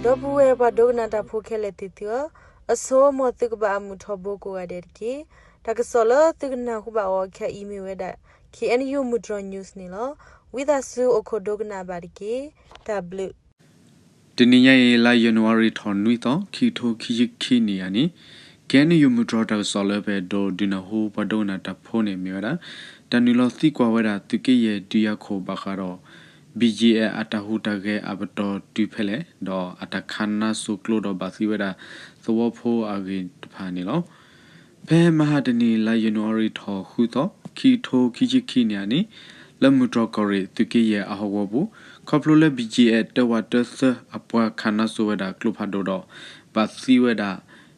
ဒီပုၢ်ဝဲၢ်ပှၤဒိကနၣ်တၢ်ဖိခဲလၢာ်သ့ၣ်သုဧၢ, အဆိ မ်သုကဘၣ်အမုာ်ထီဘိကိးဂၤဒဲးတက့ၢ်. တၢ်ကစီၣ်လၢသုကနၢ်ဟူဘၣ်အီၤခဲအံၤမ့ၢ်ဝဲဒၣ် ခ့ၣ်အဲၣ်ယူၣ် မုၢ်တြီၤ news န့ၣ်လီၤ. ဝံသးစူၤအိၣ်ခိးဒိကနၣ်ဘၣ်တက့ၢ်. တၢ်ဘျုး တနံၤညါအံၤ လါယနူၤအါရံၤထီၣ်နွံသီ ခံကထိခံဆံခံနံၣ်အနံၤ, ခ့ၣ်အဲၣ်ယူၣ် မုၢ်တြီၤတၢ်ကစီၣ်လၢပအဲၣ်ဒိးဒုးနၢ်ဟူပှၤဒိကနၣ်တၢ်ဖိန့ၣ်မ့ၢ်ဝဲဒၣ် တၢ်နုာ်လီၤသံကွၢ်ဝဲဒၣ်သုးက့ယဲၢ်ဒုးယၤခိၣ်ဘၣ်ဃးဒီး ဘံၣ်ကၠံၣ်အဲၣ် အတၢ်ဟူးတၢ်ဂဲၤအပတီၢ်တုၤဖဲလဲၣ် ဒီးအတၢ်ခးနါစိၤကျိဒီးဘၣ်သံဝဲဒၣ်သဝီဖိအဂ့ၢ်တဖၣ်န့ၣ်လီၤ. ဖဲမဟါတနံၤ လါယနူၤအါရံၤထီၣ်ဃုသီ ခံကထိခံဆံခံနံၣ်အနံၤ လၢမုၢ်တြီၤကီၢ်ရ့ၣ် သုးက့ယဲၢ်အဟီၣ်ကဝီၤပူၤ ခီဖျိလၢ ဘံၣ်ကၠံၣ်အဲၣ် တၢဝးတၢသၢအပှၤခးနါစိၤဝဲဒၣ်ကျိဖးဒိၣ်ဒီး ဘၣ်သံဝဲဒၣ်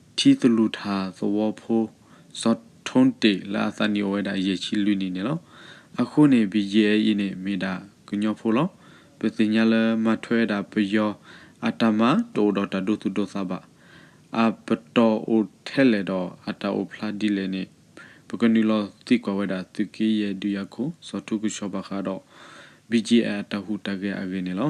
ထံသလူၣ်ထၣ်သဝီဖိ စီၤထိတ့ၢ် လၢအသးနံၣ်အိၣ်ဝဲဒၣ်ယဲၢ်ဆံလွံၢ်နံၣ်န့ၣ်လီၤ. အဃိန့ၣ် ဘံၣ်ကၠံၣ်အဲၣ်အံၤန့ၣ် မ့ၢ်ဒၣ်ကညီဖိလီၤ. ပသ့ၣ်ညါလၢမၤထွဲဝဲဒၣ်ပယီၤအတၢ်မၤတအိၣ်ဒီးတၢ်ဒိသူၣ်ဒိသးဘၣ်. အပတီၢ်အိၣ်ထဲလဲၣ်ဒီးအတၢ်အိၣ်ဖျါဒ်လဲၣ်န့ၣ် ပကနုာ်လီၤသံကွၢ်ဝဲဒၣ်သုးက့ယဲၢ်ဒုးယၤခိၣ် စီၤထူကဆှီဘၣ်ဃးဒီး ဘံၣ်ကၠံၣ်အဲၣ် အတၢ်ဟူးတၢ်ဂဲၤအဂ့ၢ်န့ၣ်လီၤ.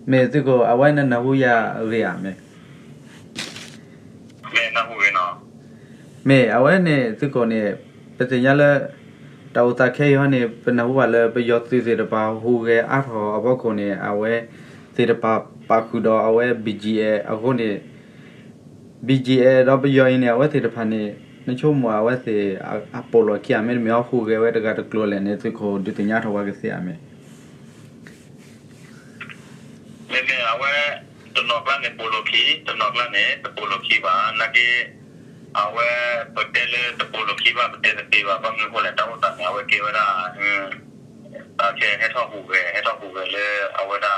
မ့ၢ်သုးခိၣ် အဝဲနနၢ်ဟူယၤအဂ့ၢ်ဧါ မ့ၢ် မ့ၢ်အဝဲန့ၣ် သုးခိၣ်န့ၣ် ပသ့ၣ်ညါလၢ တၢ်အိၣ်သးခဲအံၤဟီန့ၣ် ပနၢ်ဟူဘၣ်လၢပယီၤသုးသ့ၣ်တဖၣ်ဟူးဂဲၤအါထီၣ်အဖီခိၣ်န့ၣ် အဝဲသ့ၣ်တဖၣ်ပာ်ဃုာ်ဒီးအဝဲ ဘံၣ်ကၠံၣ်အဲၣ် အဃိန့ၣ် ဘံၣ်ကၠံၣ်အဲၣ် ဒီးပယီၤအံၤန့ၣ် အဝဲသ့ၣ်တဖၣ်န့ၣ် နဆိကမိၣ်အဝဲသ့ၣ်အပိာ်လိာ်ခံဧါ မ့တမ့ၢ်ဟီဟူးဂဲၤဝဲတဂၤတကျိၤလဲၣ်န့ၣ် သုးခိၣ်ဒုးသ့ၣ်ညါထီၣ်ပှၤကသ့ဧါ မ့ၢ် မ့မ့ၢ်အဝဲ တနီၤကျါန့ၣ်ပိာ်လိာ်ခံ တနီၤကျါန့ၣ် တပိာ်လိာ်ခံဘၣ် နာ်က့ အဝဲ ပတဲလၢတပိာ်လိာ်ခံဘၣ် ပတဲတသ့ဘၣ် ဘၣ်မနုၤအဃိလဲၣ် တၢ်အိၣ်သးန့ၣ် အဝဲကဲဝဲဒၣ် ဟဲထီၣ်ဟူးဂဲၤ ဟဲထီၣ်ဟူးဂဲၤလၢအဝဲဒၣ်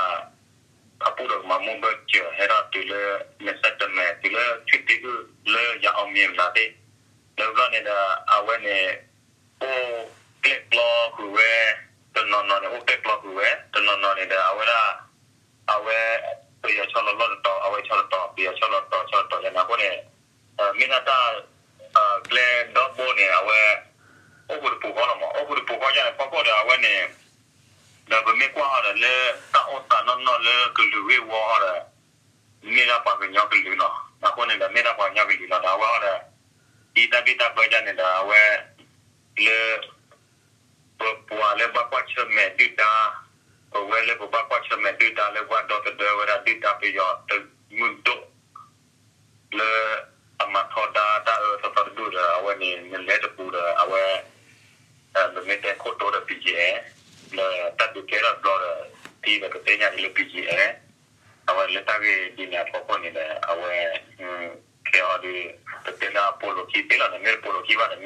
ဖးပူၣ်ဒီးကမၤမိၢ်ဘၢၣ်စၢၤ ဟဲထီၣ်တုၤလၢ မဲာ်ဆၢတမဲာ် တုၤလၢထွံၣ်သံကုၣ်လၢယၤအီၣ်မံၤမနုၤသ့ၣ် လၢဘျီန့ၣ်ဒီး အဝဲန့ၣ် အိၣ်ကျဲၣ်ကျီဃုာ်ဝဲ တနီၤနီၤန့ၣ် အိၣ်ကျဲၣ်ကျီဃုာ်ဝဲ တနီၤနီၤန့ၣ်ဒီး အဝဲဒၣ် အဝဲ ပယီၤဆီလီၤလီၢ်တတီၤ အဝဲဆီတတီၤ ပယီၤဆီလီၤတတီၤ ဆီတတီၤယဲန့ၣ် အဃိန့ၣ် မ့ၢ်ဒၣ်တၢ် ကျဲဒီဘိန့ၣ် အဝဲ အိၣ်ဃုာ်တပူၤဃီလီၤမး အိၣ်ဃုာ်တပူၤဃီယဲန့ၣ် ဖီခိၣ်ဒီး အဝဲန့ၣ် ဒီးပမ့ၢ်ကွၢ်ဟီဒီး လၢတၢ်အိၣ်သးနီၢ်နီၢ်လၢကလုာ်ဂ့ၢ်ဝီဟီဒီး မ့ၢ်ဒၣ်ပှၤကညီကလုာ်လီၤ. အဃိန့ၣ်ဒီး မ့ၢ်ဒၣ်ပှၤကညီကလုာ်လီၤဒီး အဝဲဟီဒီး ဒ်တၢ်ဘံၣ်တၢ်ဘၢယဲန့ၣ်ဒီး အဝဲ လၢ ပပှၤလၢဘၣ်ကွၢ်ဆၢၣ်မဲာ်ဒုၣ်ဒါ ပဝဲလၢပဘၣ်ကွၢ်ဆၢၣ်မဲာ်ဒုၣ်ဒါလၢပှၤဒီသဒၢဝဲဒၣ်ဒုၣ်ဒါပယီၤတမုၢ်ဒိၣ် လၢအမၤထီဒါတၢ်အၢသီသီတဒူၣ်ဒီး အဝဲန့ၣ် နလဲၤတပူၤဒီး အဝဲ ပမ့ၢ်တဲခိၣ်တိဒီး ဘံၣ်ကၠံၣ်အဲၣ် လၢတၢ်ဒုးကဲထီၣ်ဘျီဒီး ဒ်သိးကသ့ၣ်ညါဒ်လၢ ဘံၣ်ကၠံၣ်အဲၣ် အဝဲလၢတၢ်ဂ့ၢ်ဒ်န့ၣ်အဖီခိၣ်န့ၣ်ဒီး အဝဲ ခဲအံၤဒီး ပတဲလၢအပိာ်လိာ်ခံသ့လီၤန့ၣ် မ့ၢ်တပိာ်လိာ်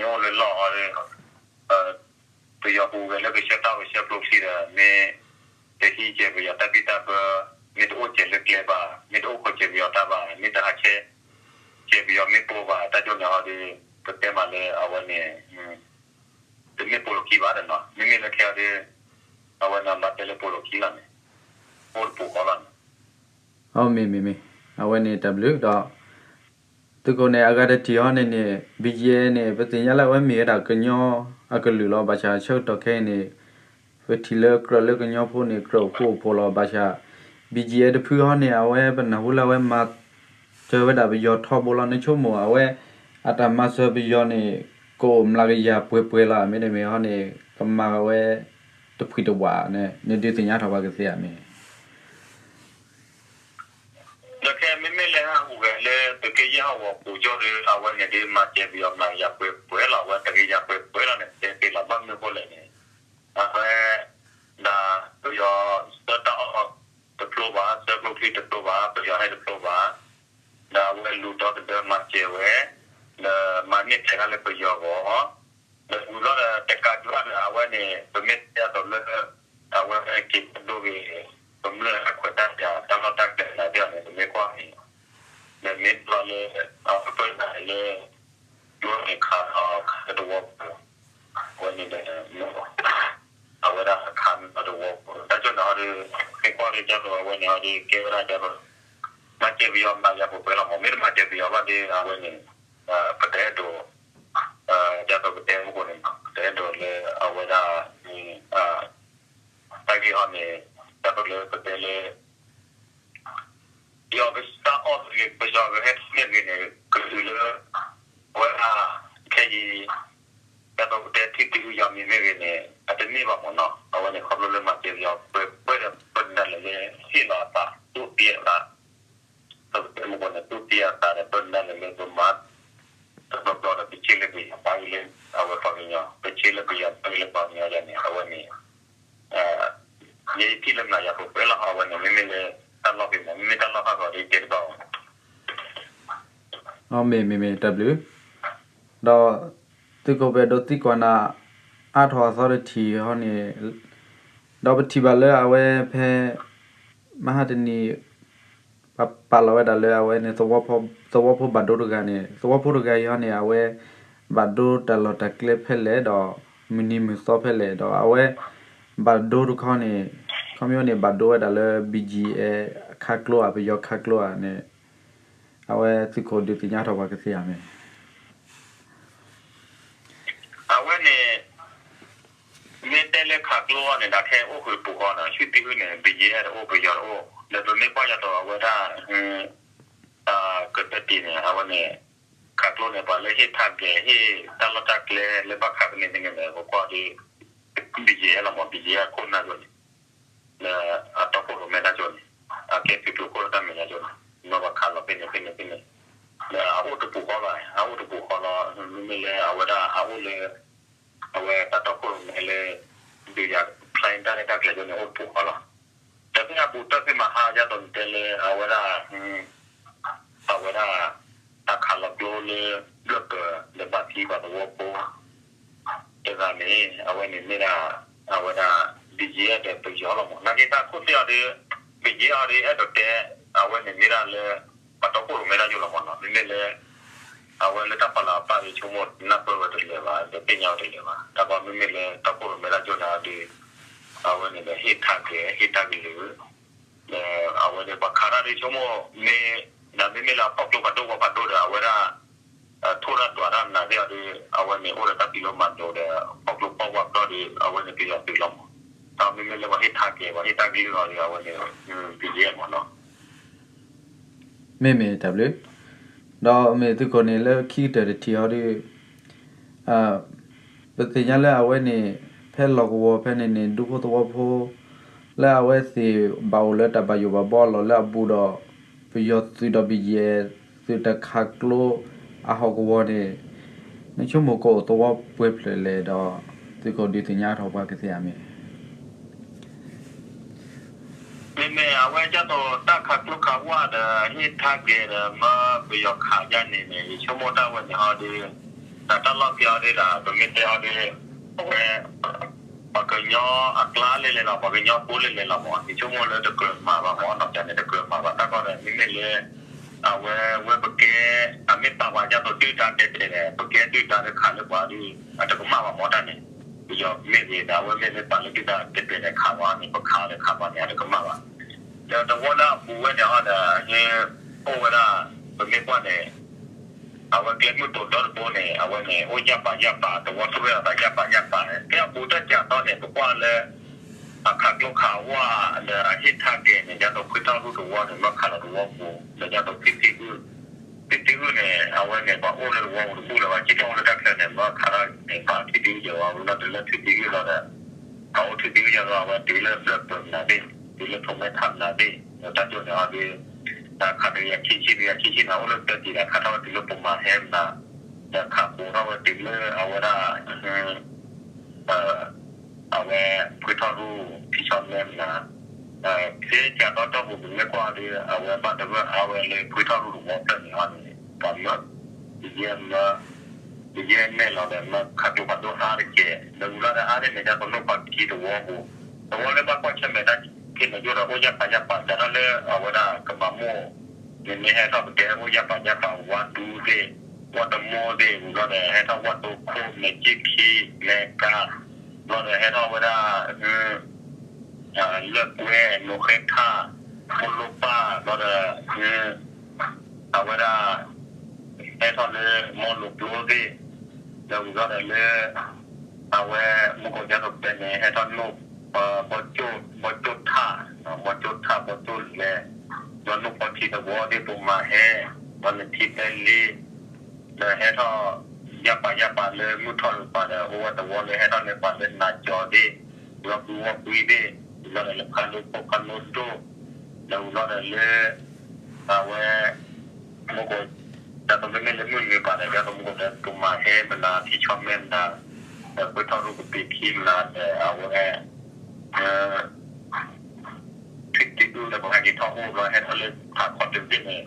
ခံဘၣ်န့ၣ် မ့ၢ်အိၣ်လၢလီၢ်အီၤဒီး ပယီၤဟူးဂဲၤလၢကဆှၢတၢ်အိၣ်ဆှၢကျိချံဒီး မ့ၢ်တဟံးကဲၤပယီၤတၢ်ဘံၣ်တၢ်ဘၢ မ့ၢ်တအိၣ်ကဲၤလၢကျဲဘၣ် မ့ၢ်တအိၣ်ခိးကဲၤပယီၤတၢ်ဘၣ် မ့ၢ်တဟးဆှဲး ကဲၤပယီၤမ့ၣ်ပိၢ်ဘၣ် တၢ်ဒ်န့ၣ်ဟီဒီး ပတဲမးလၢအဝဲန့ၣ် တမ့ၢ်ပိာ်လိာ်ခံဘၣ်ဒီးနီၤ မ့မ့ၢ်လၢခဲအံၤဒီး အဝဲန့ၣ်ဘၣ်တဲလၢပိာ်လိာ်ခံလီၤန့ၣ် အိၣ်တပူၤဃီလီၤန့ၣ် မ့ၢ်မ့ၢ်မ့ၢ် အဝဲန့ၣ်တၢ်ဘျုးဒီး သုးခိၣ်န့ၣ် အဂၤတထံၣ်ဟီန့ၣ်န့ၣ် ဘံၣ်ကၠံၣ်အဲၣ်န့ၣ် ပသ့ၣ်ညါလၢအဝဲမ့ၢ်ဝဲဒၣ်ကညီအကလုာ်လီၤ. ဘၣ်ဆၣ်ဆၢကတီၢ်ခဲအံၤန့ၣ် ပထံၣ်လၢကြၢးလၢကညီဖိန့ၣ် ကြၢးအိၣ်ဃူအိၣ်ဖိးလီၤ. ဘၣ်ဆၣ် ဘံၣ်ကၠံၣ်အဲၣ် တဖုဟီန့ၣ် အဝဲပနၢ်ဟူလၢအဝဲမၤစၢၤဝဲဒၣ်ပယီၤထီဘိလီၤ. နဆိကမိၣ်အဝဲ အတၢ်မၤစၢၤပယီၤန့ၣ် ကအိၣ်မျးကယၤပှဲၤပှဲၤလီၤ. မ့တမ့ၢ်ဟီန့ၣ် ကမၤဝဲတဖှံတဝးန့ၣ် နဒုးသ့ၣ်ညါထီၣ်ပှၤကသ့ဧါ မ့ၢ် ဒီးခဲမ့မ့ၢ်လၢဟူးဂဲၤလၢသုးက့ယဲၢ်ဟီၣ်ကဝီၤပူၤကၠိဒီး အဝဲန့ၣ်ဒ်မၤစၢၤပယီၤမျးကယၤပှဲၤပှဲၤလီၤ. အဝဲတကယၤပှဲၤပှဲၤလီၤန့ၣ် တဲသ့လီၤ. ဘၣ်မနုၤအဃိလဲၣ်န့ၣ် အဝဲ ဒ်ပယီၤဆှၢတၢ်အီၣ်တဖျိဘၣ်, ဆှၢကျိချံတဖျိဘၣ်, ပယီၤဟဲတဖျိဘၣ်, ဒီးအဝဲလူၤဒီသဒၢမၤစၢၤဝဲ, ဒီးမၤန့ၢ်ထဲဒၣ်လၢပယီၤအဂီၢ် ဒီးဝံၤဘျီဒီးတကးဒံးဘၣ်ဒီး အဝဲန့ၣ် ပမ့ၢ်တဲအသိးလၢ အဝဲက့ၤဒိဂ့ၤ ကမျၢၢ်အခွဲးတၢ်ယာ်တၢ်လီၢ်တၢ်ကျဲၤသနာ်က့န့ၣ် ပမ့ၢ်ကွၢ်န့ၣ် ဒီးမ့ၢ်ဘျီလၢ အပၢၢ်န့ၣ်လၢ ကျိန့ၣ်ခးဒီးခးလၢသဝီပူၤ အဝဲန့ၣ်ဒီး အဝဲဒၣ်အခးမ့ၢ်သဝီပူၤ တၢ်ကၠိၣ်န့ၣ်ဟီဒီး မ့ၢ်ကွၢ်ဒီးကၢ်သိးအဝဲန့ၣ်ဟီဒီး ကဲဝဲဒၣ်ကၢ်သိး မၤစၢၤပယီၤမၤယၤပှဲၤပှဲၤလီၤမး မ့ၢ်တမၤစၢၤပယီၤဘၣ်ဒီး အဝဲန့ၣ် ပတအဲၣ်ဒိး ကၢ်သိးပတဲမုၢ်ကိၣ်န့ၣ် ပတအဲၣ်ဒိးလၢအဝဲဒၣ် တၢ်ဂ့ၢ်ဟီန့ၣ် ကၢ်သိးလၢပတဲလၢ တၢ်အီၣ်မ့ၢ်ဂ့ၤ ပယီၤကဟဲထီၣ်မ့ၢ်ဂ့ၤန့ၣ် ကတုၤလၢ အဝဲဒၣ် ခဲအံၤ တၢ်ပကတဲထံသံယီၤမံၤမ့ၢ်ဂ့ၤန့ၣ် အတန့ၢ်ဘၣ်မ့ၢ်နီၤ. အဝဲန့ၣ်ခီဖျိလၢမၤစၢၤပယီၤ ပှဲၤဒီးပနၢ်လၢဟ့ၣ်လီၤအသး တူၢ်သံအသး ပကတဲမ့ၢ်ဂ့ၤန့ၣ် တူၢ်သံအသးဒီးပနၢ်လၢပမၤ တဘျီဘျီဒီးပဆ့လၢပယီၤပာ်ဂ့ၤလၢ အဝဲပှၤကညီ ပဆ့လၢပယီၤပာ်ဂ့ၤလၢပှၤကညီယၤန့ၣ် အဝဲန့ၣ် ယဲယထံၣ်လၢမနၤယၤပှဲၤလီၤ အဝဲန့ၣ် မ့မ့ၢ်လၢတၢ်လီၢ်ဖဲမး မ့မ့ၢ်တၢ်လီၢ်ခါခီဒီးတဲတဘၣ်အီၤ မ့ၢ်မ့ၢ်မ့ၢ်တၢ်ဘျုး ဒီး သုးခိၣ်ပှဲၤဒိသံကွၢ်နၤ အါထီၣ်အသီတထံၣ်ဟီန့ၣ် ဒီးပထံၣ်ဘၣ်လၢအဝဲဖဲ မဟါတနံၤ ပာ်လီၤဝဲဒၣ်လၢအဝဲန့ၣ် သဝီဖိဘၣ်ဒိတဂၤန့ၣ် သဝီဖိတဂၤအံၤဟီန့ၣ် အဝဲ ဘၣ်ဒိတၢ်လီၢ်တၢ်ကျဲဖဲလဲၣ်ဒီး မုၢ်နံၤမုၢ်သီဖဲလဲၣ်ဒီး အဝဲ ဘၣ်ဒိတခီန့ၣ် ခီဖျိန့ၣ် ဘၣ်ဒိဝဲဒၣ်လၢ ဘံၣ်ကၠံၣ်အဲၣ် ခးကျိဧါ ပယီၤခးကျိဧါန့ၣ် အဝဲသုးခိၣ်ဒုးသ့ၣ်ညါထီၣ်ပှၤကသ့ဧါမ့ၢ် အဝဲန့ၣ် မ့ၢ်တဲလၢခးကျိအီၤန့ၣ် ဒၣ်ခဲအိၣ်ဃုာ်တပူၤဃီနီၤ ဆူသံဃုာ်န့ၣ် ဘံၣ်ကၠံၣ်အဲၣ်တအိၣ် ပယီၤတအိၣ် ဒီးပမ့ၢ်ကွၢ်ယၤဒီးအဝဲဒၣ် ကတၢၢ်တံၢ်န့ၣ် အဝဲန့ၣ် ခးကျိန့ၣ် ပှၤလၢဟ့ၣ် target ဟ့ၣ်တၢ်လီၢ်တၢ်ကျဲလၢဘၣ်ခးကန့ၢ်သ့ၣ်န့ၣ် ပကွၢ်ဒီး ဘံၣ်ကၠံၣ်အဲၣ်လီၤမး ဘံၣ်ကၠံၣ်အဲၣ်ခိၣ်နၢ်ကၠိန့ၣ် လၢအတီခိၣ်ရိၣ်မဲတၢ်ကၠိန့ၣ် အကဲသုးကျိၤခိၣ်တၢ်မဲာ်ညါကၠိန့ၣ် နီၢ်ပှၤခးလီၤဖဲန့ၣ်ဖဲန့ၣ်ဖဲန့ၣ် လၢအအိၣ်တပူၤဃီလီၤ အအိၣ်တပူၤဃီလီၤ မ့မ့ၢ်လၢအဝဲဒၣ်အအိၣ်လၢ အဝဲတၢ်တီခိၣ်ရိၣ်မဲလၢ ဒုးယၤ plan တၢ်ရဲၣ်တၢ်ကျဲၤကၠိန့ၣ် အိၣ်တပူၤဃီလီၤ ဒီးဖဲအပူၤတၢၢ်ဖဲမဟါဒ်သိးနတဲလၢအဝဲဒၣ် အဝဲဒၣ် တၢ်ခးလီၤကျိလၢ ဘျၢၣ်ပၢၤ ဒီးဘၣ်သံပှၤသဝီဖိ တဂၤန့ၣ် အဝဲန့ၣ်မ့ၢ်ဒၣ် အဝဲဒၣ် ဘံၣ်ကၠံၣ်အဲၣ်ဒီးပယီၤလီၤမး နာ်က့တၢ်ခိၣ်သ့ၣ်အီၤဒီး ဘံၣ်ကၠံၣ်အဲၣ်အီၤဒီး အဲၣ်ဒိးတဲ အဝဲန့ၣ်မ့ၢ်ဒၣ်လၢ ပှၤတီခိၣ်ရိၣ်မဲတၢ်ကၠိလီၤမးနီၤ မ့မ့ၢ်လၢ အဝဲလၢတၢ်ဖီလာ်အပၢ်ဒီးဆိကမိၣ်နၢ်ပၢၢ်ဝဲတလၢာ်ဘၣ် ဒီးသ့ၣ်ညါဝဲတလၢာ်ဘၣ် တၢ်ကီမ့မ့ၢ်လၢတီခိၣ်ရိၣ်မဲတၢ်ကၠိန့ၣ်အီၤဒီး အဝဲန့ၣ်ဒီးဟ့ၣ် target ဟ့ၣ်တၢ်ကလုၢ် ဒီးအဝဲဒီးပှၤခးတၢ်ဒီးဆိကမိၣ် မ့ၢ် ဒီးမ့မ့ၢ်လၢအဖီၣ်ကျိဖးဒိၣ်ဝီဖးဒိၣ်ဒီး အဝဲဒၣ် ထိၣ်တၢ်ဒွးတၢ်နၤသ့ၣ်အီၤဒီး အဝဲန့ၣ်အိၣ်ဒီးတၢ်ဖံးလိမၤဒိးဒီး ဖီၣ်ကျိဖီၣ်ဝါကျီဒီး အဝဲန့ၣ်ပယီၤသုးလီၤမး တၢ်မ့မ့ၢ်လၢပှၤဟ့ၣ် target ပှၤဟ့ၣ်တၢ်ကလုၢ်အီၤဒီး အဝဲန့ၣ် ဘံၣ်ကၠံၣ်အဲၣ်မးနီၤ မ့မ့ၢ်တၢ်ဘျုး ဒီးမ့ၢ်သုးခိၣ်န့ၣ်လၢခံကတၢၢ်တထံၣ်အီၤဒီး ပသ့ၣ်ညါလၢအဝဲန့ၣ် ဖဲလီၢ်ကဝီၤဖဲန့ၣ်န့ၣ် ဒူဖိသဝီဖိ လၢအဝဲသ့ၣ်ဘၣ်အိၣ်လၢတၢ်ဘၣ်ယိၣ်ဘၣ်ဘီအလီၢ်လၢအဘူးဒီး ပယီၤသုးဒီး ဘံၣ်ကၠံၣ်အဲၣ် သုးတၢ်ခးကျိအဟီၣ်ကဝီၤန့ၣ် နဆိကမိၣ်ကအိၣ်သဝီပှဲၤဖျၢၣ်လဲၣ်ဒီး သုးခိၣ်ဒုးသ့ၣ်ညါထီၣ်ပှၤကသ့ဧါမ့ၢ် မ့မ့ၢ်အဝဲဒ်သိးတၢ်ခးကျိခးဝါဒီး ဟ့ၣ် target ဒီးမၢပယီၤခးယါန့ၣ်န့ၣ် ယဆိကမိၣ်တၢ်ဝဲန့ၣ်ဟီဒီး တၢ်လီၢ်ဖဲအီၤဒီး ပမ့ၢ်တဲအီၤဒီး အဝဲ ပှၤကညီအကျါလဲၣ်လဲၣ်လီၤ ပှၤကညီဖိလဲၣ်လဲၣ်လီၤမး ယဆိကမိၣ်လၢတကြၢးမၤဘၣ်မး နီၢ်ကန့ၣ် တကြၢးမၤဘၣ် တၢ်ကီဒီး မ့မ့ၢ်လၢ အဝဲဝဲပကဲ အမ့ၢ်ပာ်ပှၤဒ်သိးဒုၣ်ဒါတဲာ်တဲာ်ဒီး ပကဲဒုၣ်ဒါလၢခးလၢပှၤဒီး အတကမၣ်ဘၣ်မးတၢ်န့ၣ် ပယီၤမ့ၢ်ဂ့ၤဒီး အဝဲမ့ၢ်လၢပာ်လၢဒုၣ်ဒါတဲာ်တဲာ်ဒီးခးပှၤန့ၣ် ပခးဒီးခးပှၤန့ၣ် အတကမၣ်ဘၣ် ဒီးတဝီလၢအပူၤဝဲန့ၣ်ဟီဒီး ဟ့ၣ် အိၣ်ဝဲဒၣ် ပမ့ၢ်ကွၢ်န့ၣ် အဝဲကျဲမုၢ်တိၤဒီတဘိန့ၣ် အဝဲန့ၣ် အိၣ်ယၢ်ပာ်ယၢ်ပာ် တဝီထူၣ်ဝဲဒၣ်ယၢ်ပာ်ယၢ်ပာ် ဖဲအပူၤတၢ်စှၤသီန့ၣ် ပကွၢ်လၢ အခးကျိခးဝါ ဒီးအဟ့ၣ် target န့ၣ် ဒ်သိးဖှံထီၣ်ရူၢ်တဝီန့ၣ် မၢခးလီၤတဝီပူၤ ဒီးဒ်သိးဖံသံဂုၢ် ဖံသံဂုၢ်န့ၣ် အဝဲန့ၣ် ပှၤအိၣ်လၢတဝီပူၤတဘူၣ်လၢၤဘၣ် ကံၣ်ထီၣ်အိၣ်လၢတၢ်ချၢန့ၣ် မၢခးထီၣ်န့ၣ် ပှၤဖံသံဂုၢ်ယဲၢ်ဝဲ ဝံၤလီၤတုၤလၢဖံသံဂုၢ်လီၤဒီး ပှၤအိၣ်ဖံသံဂုၢ်ယဲၢ်လီၤ အဝဲတုၤလၢဘျၢၣ်ပၢၤမနုၤသ့ၣ် တုၤလၢထိးမဲထးမနုၤသ့ၣ် ဒီးတၢ်ကၠိန့ၣ်အီၤဒီး တၢ်ခးတကယၤခံဆံ တကယၤခံဆံန့ၣ် အိၣ်လၢသၢကံၣ်ဒီး ခးထီၣ်ဝဲတုၤလၢပိာ်မၤဟဲမနုၤ ဒီးခးကိးထီၣ်ဝဲတုၤလၢအဝဲဒၣ် အဝဲဖှံထီၣ်ရူၢ် ဖံဆီမဲမနုၤ ဖဲစှၤသီတီၢ်ပူၤ ပမ့ၢ်ကွၢ်ဒီး အဝဲဘၣ်တရၢၢ်အါဝဲလၢဖှံထီၣ်ရူၢ်တဝီဖျၢၣ်န့ၣ်အီၤန့ၣ် ပှၤမၢ ယဲမၢ ယဲနဲၣ်လီၤဒီး မၢခးကျိဖးဒိၣ်အါတက့ၢ် ဒီးဝံၤလီၤဒီးအါန့ၢ်န့ၣ် ဒ်သိးနိၣ်ပှၤခံတဝီပူၤ တဝီလၢဘၣ်ကွၢ်ဆၢၣ်မဲာ်တၢ်ခံန့ၣ် ယိၣ်ဒီးအိၣ်ယၢ်ပာ်ယၢ်ပာ် စးထီၣ်လၢအဝဲဒၣ်ကမၤမိၢ် မ့မ့ၢ်ဟဲထီၣ်ပတဲအိၣ်ယၢ်ပာ်ယၢ်ပာ် ဝါဒူသ့ၣ် ဝၣ်တမိၢ်သ့ၣ် ဝံၤလီၤဒီး ဟဲထီၣ်ဝၣ်တိခိၣ် မဲာ်က့ၢ်ခံ မဲာ်ကါ လီၤဒီးဟဲထီၣ်ဝဲဒၣ် လၢၢ်ကွဲ နိၣ်ဃဲထၣ် မိၢ်လိၣ်ပၢ် လီၤဒီး အဝဲဒၣ် ဟဲထီၣ်လၢ မိၢ်လိၣ်ကျိသ့ၣ် ဒီးဝံၤလီၤဒီးလၢ အဝဲမူကီၢ်ကၠၢ်သိးပတဲန့ၣ် ဟဲထီၣ်နိၣ် ဘီကၠိၣ်ထၣ် ဘီကၠိၣ်ထၣ် ဘီကၠိၣ်လဲၤ ဒီးနိၣ်ဖီ ထံသဝီသ့ၣ် ပမၤဟဲ, ဒီးနထံပဲလ့ ဒီးဟဲထီၣ် ယၢ်ပာ်ယၢ်ပာ်လၢမုၢ်ထီၣ်တကပၤဒီး အိၣ်ဝဲသဝီလၢဟဲထီၣ်န့ၣ် ပှၤလၢနၤကၠီၤသ့ၣ်, ဝီၤကွံဝီၤကွံသ့ၣ်, ဝံၤလီၤဒီးလၢဖးလိခိၣ်ဖးလိဒိၣ်, ဒီးဝံၤလီၤဒီးလၢ အဝဲ မူကီၢ် ဒ်သိးမ့မ့ၢ်လၢမုၢ်နုာ်ပာ်ဒီး ဒ်သိးမူကီၢ်ဒီး ပမၤဟဲမနၤ ထံဆီမဲမနၤ, ဒီးပှ့ၤထီၣ်ရူၢ်ကပ့ၤခံမနၤဒီး အဝဲ ထွံၣ်တံၢ်အုၣ်ဒီး ပှၤဟဲက့ၤထီၣ်အိၣ်ဘျီ ဟဲထီၣ်လၢထးခီၣ်တဘ့ၣ်န့ၣ်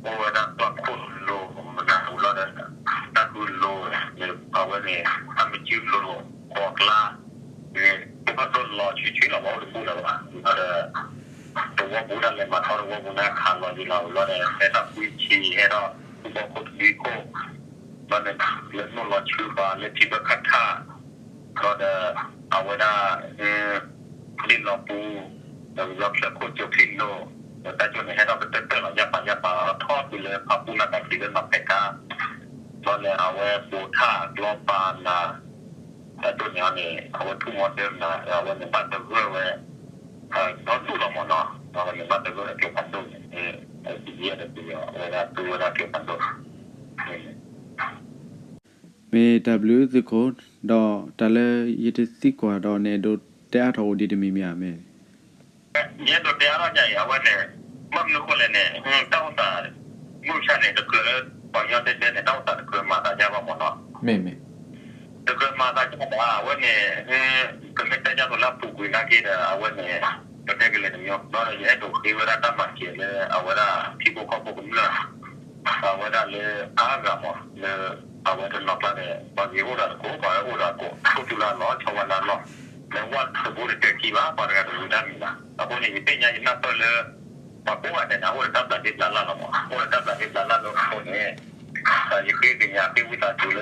အိၣ်ဝဲဒၣ်သွၣ်ခိၣ်လိၤ မနၤဝံၤလီၤဒီး တၢ်ဃုလိၤန့ၣ် အဝဲန့ၣ် တၢ်မၤစုလိၤ ဃိးကျါန့ၣ် ပဘၣ်ဒိၣ်လီၤဆံးဆံးလီၤ ပှၤအိၣ်တဘူၣ်လၢၤဘၣ် လီၤဒီး သဝီပူၤဒၣ်လဲာ်မၤထီၣ်သဝီပူၤန့ၣ် ခးလီၤယံၤလီၤဝံၤလီၤဒီး ဟဲထီၣ်ကွံဆံး ဟဲထီၣ် ဃုဘီခိၣ်တဘံခိၣ် ဘျီန့ၣ် လၢနိၣ်လီၤဆူပှၤလၢထံဘၢခးထၣ် ဘျီဒီး အဝဲဒၣ် ဒ့ၣ်လီၤပူၤ ဒီးဝံၤလီၤဖျၢၣ်ခိၣ်ကၠိချံလိၤ ဒီးတၢ်ကၠိၣ်န့ၣ် ဟဲထီၣ်ကတၢၢ်တၢၢ်လီၤ ယၢ်ပာ်ယၢ်ပာ်လီၤ ထီၣ်တုၤလၢဖးပူၣ်နၢ်ကၤခံလၢနီၢ်ဖဲးကါ ဘျီန့ၣ် အဝဲပိာ်ထၣ်ကျီပာ်နၤ တၢ်ကၠိၣ်န့ၣ်န့ၣ် အဝဲထူၣ်မီၤဒၢနၤ အဝဲန့ၣ်ဘၣ်သဂၢၢ်ဝဲ ဒီဒူၣ်လီၤမ့ၢ်နီၤ အဝဲန့ၣ်ဘၣ်သဂၢၢ်ဒီးကျိဖးဒိၣ်န့ၣ် ပယီၤဒီးပယီၤ အဝဲဒၣ်သူဝဲဒၣ်ကျိဖးဒိၣ် မ့ၢ်တၢ်ဘျုးသုးခိၣ် ဒီးတၢ်လၢယတသံကွၢ်ဒီးန့ၣ် အဲၣ်ဒိးတဲအါထီၣ်အိၣ်ဒံးတမံၤမ့ၢ်ဧါ မ့ၢ် ယအဲၣ်ဒိးတဲအါထီၣ်ညါအံၤ အဝဲန့ၣ် ဘၣ်မနုၤဃိလဲၣ်န့ၣ် တၢ်အိၣ်သး မုၢ်ဆါန့ၣ် တကြၢးလၢ ပှၤကညီတဲတဲန့ၣ် တၢ်အိၣ်သးတကြၢးမၤသးဒ်ဘၣ်မ့ၢ်နီၤ တကြၢးမၤသးဒ်ဘၣ် အဝဲန့ၣ် ပမ့ၢ်တဲဒ်သိးလၢအပူၤကွံာ်နာ်က့ဒီး အဝဲန့ၣ် ပတဲကလဲၤတမံၤ ဘျီဒီးယအဲၣ်ဒိးဃ့ဝဲဒၣ်တၢ်မၤစၢၤလၢ အဝဲဒၣ်ထံဖိကီၢ်ဖိကမျၢၢ် အဝဲဒၣ်လၢအါဂၤမ့ၢ် လၢ အဝဲတနီၤကျါန့ၣ် ပှၤဂ့ၤအိၣ်ဒီးတကိး ပှၤအိၣ်ဒီးတကိး အိၣ်သူလၢအလီၢ် ဆီဝဲလၢအလီၢ် လၢဝၣ်တဘိတတဲာ်ခံဘၣ် ပှၤတဂၤတဂ့ၤတၢ်မံၤဘၣ် အဃိန့ၣ် ယသ့ၣ်ညါယနၢ်ပၢၢ်လၢ ပှၤကိးဂၤဒဲးန့ၣ် အိၣ်ဒီးတၢ်ဘျးဒ့ဘျးလၢ်လီၤမး အိၣ်ဒီးတၢ်ဘျးဒ့ဘျးလၢ်လၢအဃိန့ၣ် ယဃ့ကညးဃ့ဝံသးစူၤလၢ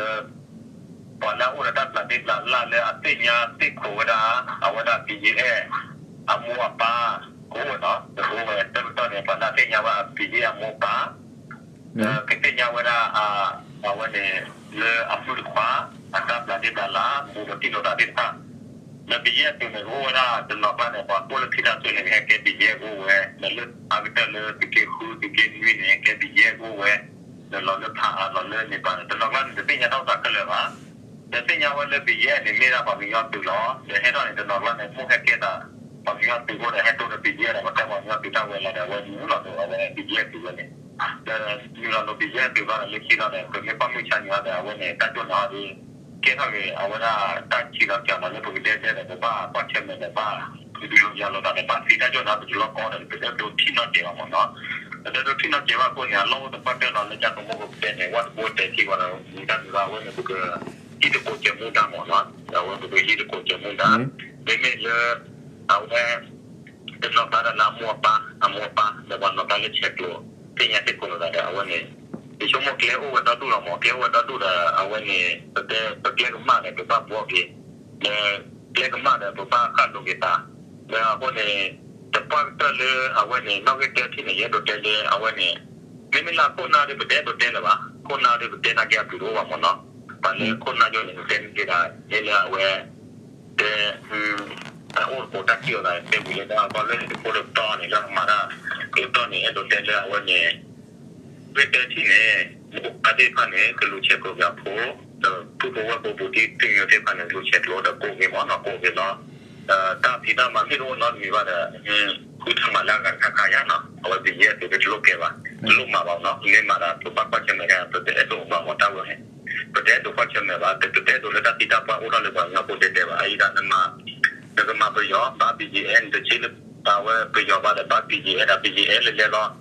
ပှၤလၢအအိၣ်ဒီးတၢ်ဘျးဒ့ဘျးလၢ်လၢအသ့ၣ်ညါသ့ၣ်ခိးဝဲဒၣ် အဝဲဒၣ် ဘံယ့အဲၣ် အမိၢ်အပၢ် ကအိၣ်ဝဲနီၤ ကအိၣ်ဝဲတၢ်ကတီၢ်န့ၣ် ပှၤလၢအသ့ၣ်ညါဘၣ် ဘံယ့အဲၣ်အမိၢ်အပၢ် ကသ့ၣ်ညါဝဲဒၣ် အဝဲန့ၣ် လၢအမုၣ်တခွါ အတၢ်ဘျးဒ့ဘျးလၢ် ဘူးဒီးတံၢ်လိာ်သးသ့ၣ်တဖၣ် လၢဘံယ့အဲၣ်သုးန့ၣ် ကအိၣ်ဝဲဒၣ်တနီၤကျါန့ၣ် ပှၤကိၣ်လၢဖံတၢ်သွဲၣ်န့ၣ် ကဟဲကဲဘံယ့အဲၣ်ကအိၣ်ဝဲ ဒီးလၢအါကတၢၢ်လၢသုးက့ဃု သုးက့နွံန့ၣ် ကဲဘံယ့အဲၣ်ကအိၣ်ဝဲ ဒီးလီၤလၢဖးအါလီၤလၢန့ၣ်ပၢ်န့ၣ် တနီၤကျါန့ၣ် တသ့ၣ်ညါတၢ်အိၣ်သးခဲလၢာ်ဘၣ် ဒီးသ့ၣ်ညါဝဲလၢဘံယ့အဲၣ်န့ၣ် မ့ၢ်ဒၣ်ပှၤကညီသုးလီၤ ဒီးဟဲထီၣ်န့ၣ် တနီၤကျါန့ၣ် မိၢ်ဟဲကဲသး ပှၤကညီသုးအိၣ်ဒီး ဟဲတိၢ်ဒီးဘံယ့အဲၣ်ဒီး ပှၤတဲပှၤကညီသုးတၢ်ဝဲလီၤဒီး အဝဲနုာ်လီၤဒိး အဝဲဘံယ့အဲၣ်သုးဝဲန့ၣ် ဒီးနုာ်လီၤဒိးဘံယ့အဲၣ်သုးဘျီဒီး လၢခံလီၤဒီး ပမ့ၢ်ကွၢ်မုၢ်ဆါန့ၣ်ဒီး အဝဲန့ၣ် တၢ်ကၠိၣ်န့ၣ်ဒီး ကဲထီၣ်က့ၤ အဝဲဒၣ်တၢ်ဆံးလီၤစှၤလီၤလၢပကဒဲကဒဲဒီး ပဘၣ်ကွၢ်ဆၢၣ်မဲာ်ဒီး ဘၣ်ဒုးလိာ်ယၤလိာ်သးဒီး ဘၣ်သ့တၢ်ကၠိၣ်န့ၣ် ပတလီၢ်ကီဒီး ပတအဲၣ်ဒိးထံၣ်နီၣ်ကဲးဘၣ်မ့ၢ်နီၤ ပတအဲၣ်ဒိးထံၣ်နီၣ်ကဲးဘၣ်အဃိန့ၣ် အလီၢ်အိၣ်သပှၢ်တၢၢ်လီၤ လၢကၠၢ်ကမိၢ်ကပတဲန့ၣ် ဝၣ်တဘိတဲာ်ထံၣ်ဝဲဒီး မ့ၢ်တၢ်မ့ၢ်ဘၣ် အဝဲန့ၣ် ပက ဟံးသကိးစၢၤမူဒါမ့ၢ်နီၤ အဝဲပကဟံးသကိးစၢၤမူဒါ မ့မ့ၢ်လၢ အဝဲ တနီၤကျါဒီးလၢအမိၢ်အပၢ် အမိၢ်အပၢ် ဒီးပှၤနီၤကျါလၢဆဲးကျိး သ့ၣ်ညါသ့ၣ်ခိးလိာ်သးဒီး အဝဲန့ၣ် ယဆိကမိၣ်ကျဲအိၣ်ဝဲဒီဒူၣ်လီၤမး ကျဲအိၣ်ဝဲဒီဒူၣ်ဒီး အဝဲန့ၣ် ပတဲ ပကျဲကမၣ်ဒီး ပဘၣ်ဘှီက့ၤ ဒီးကျဲကမၣ်ဒီး ပဘၣ်ဃၣ်လိၤက့ၤသး ဒီးအဃိန့ၣ် တပှၢ်ကတၢၢ်လၢအဝဲန့ၣ် နီၣ်ဂံၢ်တၢထံၣ်န့ၣ် ယအဲၣ်ဒိးတဲလၢအဝဲန့ၣ် မ့မ့ၢ်လၢခိၣ်နၢ်ဒီး ပတအဲၣ်ဒိးတဲလၢၤဘၣ် ခိၣ်နၢ်ဒီး ပတဲနာ်က့အပျံၤတအိၣ်ဘၣ်မ့ၢ်နီၤ ပှၤလၢခိၣ်နၢ်ယိန့ၣ် ပတဲနာ်က့ဒၣ် တဲလၢအဝဲ တဲ တၢ်အိၣ်တကိးတၢ်ထံၣ်လိာ်သး တဲဝံၤလၢတၢ်ကီလၢတကိးတတီၢ်န့ၣ် လၢအမၤတၢ် ကတီၢ်န့ၣ် အဲၣ်ဒိးတဲလၢအဝဲန့ၣ် နီၣ်ဂံၢ်တၢထံၣ်န့ၣ် မိၢ်ပၢ်သ့ၣ်တဖၣ်န့ၣ် ကလူၤဆဲးကျိးက့ၤအဖိ ဒီးပုၢ်ဖိဝဲၢ်ဖိ ဘူးတံၢ်သ့ၣ်ညိသ့ၣ်တဖၣ်န့ၣ် လူၤဆဲးကျိးဒီးကိးက့ၤမ့ၢ်နီၤ ကိးက့ၤလီၤ တၢ်ဖံးတၢ်မၤမ့ၢ်တအိၣ်နီတမံၤဘၣ်ဒီး ဃုထၢမၤလၢအဂၤတခါခါယါနီၤ အဝဲပယဲၢ်သုးကတလိၣ်ကဲဘၣ် တလိၣ်မၤဘၣ်နီၤ မ့ၢ်မၤဒီး ပဘၣ်ကွၢ်ဆၢၣ်မဲာ် ပတအဲၣ်ဒိးမၤဝဲတၢ်ဝဲန့ၣ် ပတအဲၣ်ဒိးကွၢ်ဆၢၣ်မဲာ်ဘၣ် ပတအဲၣ်ဒိးလၢတၢ်သံတၢ်ပှၢ်အိၣ်ထီၣ်လၢပှၤကညီဖိဒဲဒဲဘၣ် အအံၤဒၣ်နမၤ နကမၤပယီၤ ဘၣ် ဘံၣ်ယံၣ်အဲၣ် နတဆ့လၢ အဝဲပယီၤဘၣ်ဒီး ဘၣ် ဘံၣ်ယံၣ်အဲၣ် ဒီး ဘံၣ်ယံၣ်အဲၣ် လဲၤလဲၤလီၤ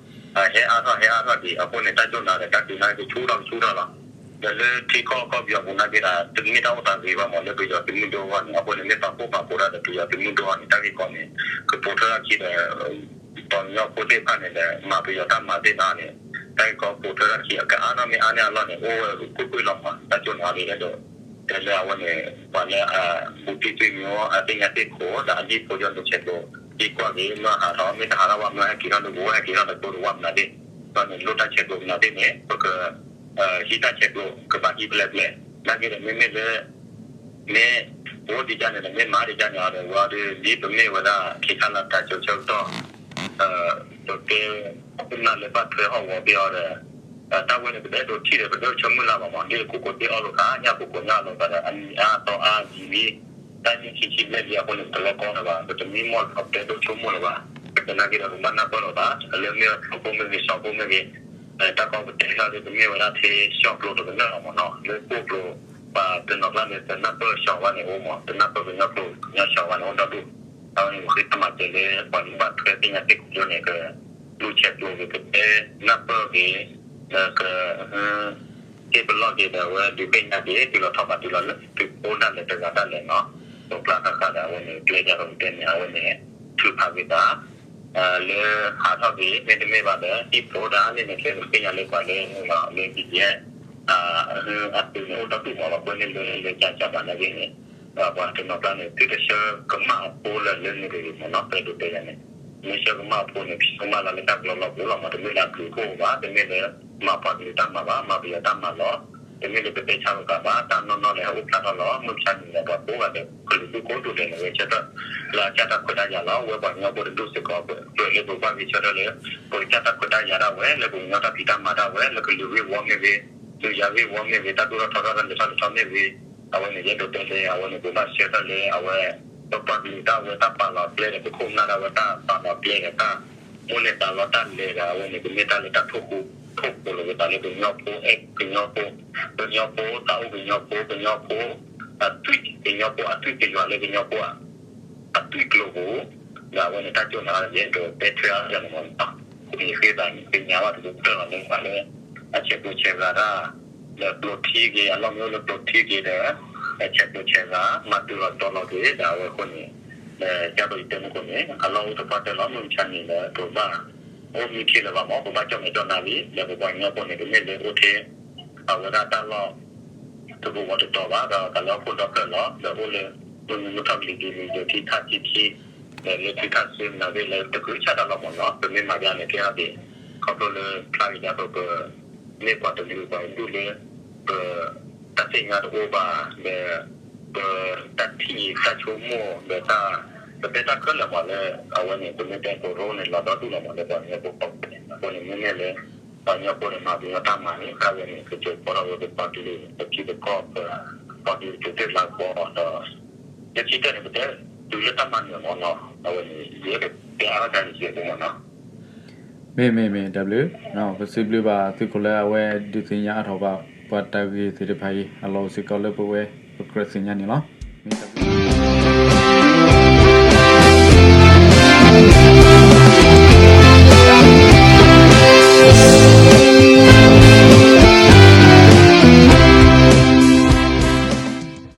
ဟဲအါထီၣ် ဟဲအါထီၣ်ဒံး အဃိန့ၣ် တၢ်ကၠိၣ်နၤဒီး တၢ်ဒုးနၤကဆူၣ်ထီၣ်ကဆူၣ်ထီၣ်လီၤ ဒီးလၢထံကီၢ်ကီၢ်ပယီၤပူၤနာ်က့ဒီး တမ့ၢ်တၢ်အိၣ်သးဂ့ၤဘၣ်မး လၢပယီၤသုးမုၢ်ဒိၣ်အဂီၢ်န့ၣ် အဃိန့ၣ် မ့ၢ်ပာ်ဖှိၣ်ပာ်ဖိတၢ်ဒီး ပယီၤသုးမုၢ်ဒိၣ်အဂီၢ်န့ၣ် တၢ်ဂ့ၢ်ကီန့ၣ် ကပိာ်ထွဲထီၣ်ခံဒီး ပှၤကညီဖိသ့ၣ်တဖၣ်န့ၣ်ဒီး မၤပယီၤတၢ်မၤသ့ၣ်တဖၣ်န့ၣ် တၢ်ဂ့ၢ်ကီပိာ်ထွဲထီၣ်ခံ အကအါနီၣ်မ့ၢ်အါန့ၢ်အလီၢ်န့ၣ် အိၣ်ဝဲကွ့ၢ်ကွ့ၢ်လီၤမး တၢ်ကၠိၣ်နၤလံဒီး တဲလၢအဝဲန့ၣ် ပှၤလၢအဘူးတံၢ်သ့ၣ်ညိ အသ့ၣ်ညါသ့ၣ်ခိး ဒီးအဒံၣ်ဖိယီၤဒိးဆဲးကျိး သံကွၢ်က့ၤ မၢဟးထီၣ် မ့ၢ်တဟးထီၣ်ဘၣ် မၢဟဲက့ၤထီၣ်လၢပဝဲ ဟဲက့ၤထီၣ်လၢကျိတဝၢ်မနုၤသ့ၣ် ဒီးန့ၣ် လိၣ်တၢ်ဆဲးကျိးမနုၤသ့ၣ်န့ၣ် ပက ဟံးတၢ်ဆဲးကျိး ကဘၣ်ဟံးဖဲလဲၣ်ဖဲလဲၣ် နာ်က့ဒီးမ့မ့ၢ်လၢ မ့ၢ် အိၣ်ဒံးကၢ်န့ၣ်ဒီး မ့ၢ်မၤဒံးကၢ်န့ၣ်အီၤဒီး ဝဲအီၤဒီး ဒ်ပမ့ၢ်ဝဲဒၣ် ခံခါလၢတၢ်ကၠိဆၢကတီၢ် ပကဲ ခိၣ်နၢ်လၢဘၣ်ထွဲဟီၣ်ကဝီၤဖဲအံၤဒီး တၢ်ဝဲန့ၣ် ပတအဲၣ်ဒိးထံၣ်ဒီး ပတအဲၣ်ဒိးဆၢမုၢ်လၢ်ဘၣ်မး, ဒ်ကိးကိးသ့ၣ်အီၣ်လိာ်သး ညၣ်ကိးကိးညၣ်လိာ်သးဒီး အနံၤအါတီအါယံာ်လံ, တၢ်နံၣ်ဆံဆံဘျဲၣ်လံအဃိန့ၣ် ပတလီၤကီလၢၤဘၣ်, ပတမံမီၢ်လၢၤဘၣ်, ပတအဲၣ်ဒိးဆိကမိၣ်လၢၤဘၣ်. သနာ်က့ဒီး ပဘၣ်နၢ်ပၢၢ်လိာ်သး လၢမ့ၢ်ဖျိးဖိမ့ၢ်ဂ့ၤ စီၤဖိမ့ၢ်ဂ့ၤ, တၢ်ကီပတဲတခါဒီး ပမ့ၢ်ဝဲဒၣ်ထဲစီၤကျိၤတကနၢၣ်လီၤမးနီၤ, လၢပှိၢ်ကျိၤ ပှၤတနီၤကျါန့ၣ် တနၢ်ပၢၢ်စီၤဝဲန့ၣ်အိၣ်မး, တနၢ်ပၢၢ်ကညီကျိၤကညီစီၤဝဲန့ၣ်အိၣ်ဒီဒူၣ်, အဝဲန့ၣ် ပဃ့တၢ်မၤစၢၤလၢ ပှၤလၢဘၣ်ထွဲသ့ၣ်ညါသ့ၣ်ကိးညါန့ၣ် ကလူၤဆဲးကျိၤက့ၤ ကတဲနၢ်ပၢၢ်က့ၤ ဒီးက ဟ့ၣ်ပလီၢ်က့ၤဒီး အဝဲဒုးသ့ၣ်ညါက့ၤ တုၤလီၤထီၣ်ဘးတုၤလီၤလၢ သုအိၣ်ဒၣ်လဲာ်တဂၤဒၣ်လဲာ်နီၤ, ပကျါတၢ်ဃးဒီး အဝဲန့ၣ် ကျဲဒ်သိးပတဲန့ၣ် အဝဲန့ၣ် ထုးဖးက့ၤသး လၢဟးထီၣ်က့ၤ မ့တမ့ၢ်ဘၣ်ဒီး ဟံၣ်ဖိတၢ်အါန့ၢ်န့ၣ် ကဲပသ့ၣ်ညါလၢပှၤလၢမုၢ်လီၤလၢ ဘံၣ်ယဲၢ် အသုးန့ၣ် အိၣ်ဒီဒူၣ်မး ပှၤကွဲန့ၢ်လၢလၢကၠၢ်ကၠၢ်ဘၣ်နာ်က့န့ၣ်, ပှၤတနီၤကျါန့ၣ် သုတဆှၢကမၣ်အဖိလၢလၢန့ၣ်တဂ့ၤမးနီၤ, ပအဲၣ်ဒိးတဲယၤန့ၣ်, မ့ၢ်ဆှၢကမၣ်အဖိန့ၣ် ဖံးကမၣ်လၢလၢတၢ်ကလီလီၢ်ပူၤလီၤမး, တမ့ၢ်လၢအဘျုးအဖှိၣ်ဘၣ်, တမ့ၢ်လၢ မၤပှၤကလုာ်တၢ်မၤဘၣ်, မၤပယီၤတၢ်မၤလီၤ, တမ့ၢ်လၢပတဲဆါလိာ်သးဘၣ်, တၢ်နီၢ်နီၢ်လၢဟဲအိၣ်ဖျါထီၣ်လီၤ, မုၢ်မဆါန့ၣ်ဒီး ပှၤကိးဂၤဒဲးကလုာ်ဒူၣ်ကိးဒူၣ်ဒဲးန့ၣ် ဝဲဆၢထၢၣ် လၢအကၢ်တၢ်ခွဲးတၢ်ယာ်လီၤ, ဝဲပှၤကညီဖိတဒူၣ်စ့ၢ်ကီး ပှဲၤလၢပဘၣ်ဂ့ၤဆၢထၢၣ်လၢ ပကစၢ်တၢ်ခွဲးတၢ်ယာ်ဒၣ်ဝဲ လၢပကညီတၢ်ဖံးတၢ်မၤဒၣ်ဝဲ လၢကလုာ်ဂ့ၢ်ဝီမ့ၢ်ဂ့ၤ, ဒုးယၤဂ့ၢ်ဝီမ့ၢ်ဂ့ၤ, တၢ်ဒိၣ်ထီၣ်ထီထီၣ်တၢ်လဲၤထီၣ်လဲၤထီၣ်မ့ၢ်ဂ့ၤ, အဝဲန့ၣ် ယအဲၣ်ဒိးတဲလၢ အဝဲန့ၣ် ပဘၣ်ဆၢထၢၣ်လၢအဝဲ ပပှၤကလုာ်ဒၣ်ဝဲတၢ်ပာ်လီၤကျဲဒီး ပခိၣ်ပနၢ်ဒၣ်ဝဲတၢ်ပာ်လီၤကျဲဒီး တၢ်မိၣ်န့ၢ်သးလီတၢ်လဲၤဒီး အဝဲန့ၣ် ပမ့ၢ်တၢ်လၢတၢ်ထိၣ်ဃူထိၣ်ဖိးလိာ်က့ၤသးလၢကညီဖိ အဲၣ်ကညီဖိ, ကညီဖိ သးအိၣ်ကညီဖိ, ကညီဖိ အသွံၣ် ကညီဖိ အသွံၣ်ကယွၤလၢကညီဖိ အသွံၣ်ကျိၤပူၤ, ဒီးအဝဲန့ၣ် တၢ်ကၠိၣ်နၤ ယအဲၣ်ဒိးတဲထွဲအါယၤန့ၣ်မးနီၤ, ဃ့သးန့ၣ် သ့ၣ်ညါဘၣ်တဘျီတၢၢ်လီၤလၢပှၤလၢ အဆဲးကျိးဆဲးဂၤတၢ်, ဒီးကျိးထံက့ၤ အလီၢ်မ့ၢ်အိၣ်လၢကျိးထံက့ၤဒီး ဆဲးကျိးဆဲးဂၤ မၤတုၤလီၤတီၤလီၤက့ၤ ဒီးအဝဲအဃိန့ၣ် ဒ်သိးယတဲမုၢ်ခိၣ်န့ၣ် အလီၢ်အိၣ်သပှၢ်တၢၢ်လီၤ, မုၢ်မဆါန့ၣ်ဒီး ပဘၣ်အိၣ်မံခ့လၢၤဘၣ်မး, ပဘၣ်ကၠီၣ်မဲာ်ကၠီၣ်နါလံ, ဒီးပပှၤကညီဖိန့ၣ် တမ့ၢ်လၢအိၣ်ထဲ အဝဲဒၣ်တၢ်လီၢ် တပူၤဝဲတတီၤဘၣ်, ဒီးတၢ်လၢဟီၣ်ခိၣ်ဒီဖျၢၣ်လီၤ, ဒီးအိၣ်လၢ မုၢ်မုၢ်ထီၣ်ကလံၤကလံၤ ယိၤထံထၣ်ထံထံ ဒီးလၢထံထၣ်ဆၢနၤသ့ၣ်လၢတကြၢးဆၣ်တၢ်လီၤမးနီၤ, ပမ့ၢ်မၤဒ်န့ၣ် ကဲထီၣ်က့ၤ ခီဖျိလၢဖျါက့ၤဒ်သိးပ မ့ၢ်ပှၤတမံၤပှၤတဒူၣ်လၢ ပ တၢ်သ့ၣ်ညါတအိၣ်ဘၣ် ဒီး ပ တၢ်ထံၣ်တၢ်ဆိကမိၣ် ဒီးတၢ် ပတဲတၢ်ခဲလၢာ်မးလၢ အဝဲန့ၣ် ပမ့ၢ်တဲပရိန့ၣ် လီၤဒီဒူၣ်လီၤမးလၢပှၤကညီဖိကီၢ်ဖိန့ၣ် အဃိန့ၣ် မ့မ့ၢ်လၢ ပှၤကညီဖိန့ၣ် မၤကညီတၢ်မၤန့ၣ် တၢ်ဝဲန့ၣ် ကစိာ်ဖီထီၣ်ဝဲပပှၤကလုာ် ပထံပကီၢ် ပ ပှၤကလုာ်ကတိၤတ့ၢ်လၢကီဒီး လၢခံကတၢၢ်န့ၣ် ပတဲတုၤလၢတၢ်မၤနၢၤမးနီၤ အဝဲန့ၣ် ယအဲၣ်ဒိးတဲအါထီၣ်ကန့ၣ်ယဲၢ်မးနီၤ မ့ၢ်မ့ၢ်မ့ၢ် တၢ်ဘျုး, ပစံးဘျုးဘၣ်သုးခိၣ်လၢအဝဲဒုးသ့ၣ်ညါအါထီၣ်ဘၣ် ပှၤတၢ်ဂ့ၢ်သ့ၣ်တဖၣ်အံၤ အလီၢ်အိၣ်စ့ၢ်ကီးလၢပဝဲ ပကြၢးသ့ၣ်ညါန့ၣ်လီၤ.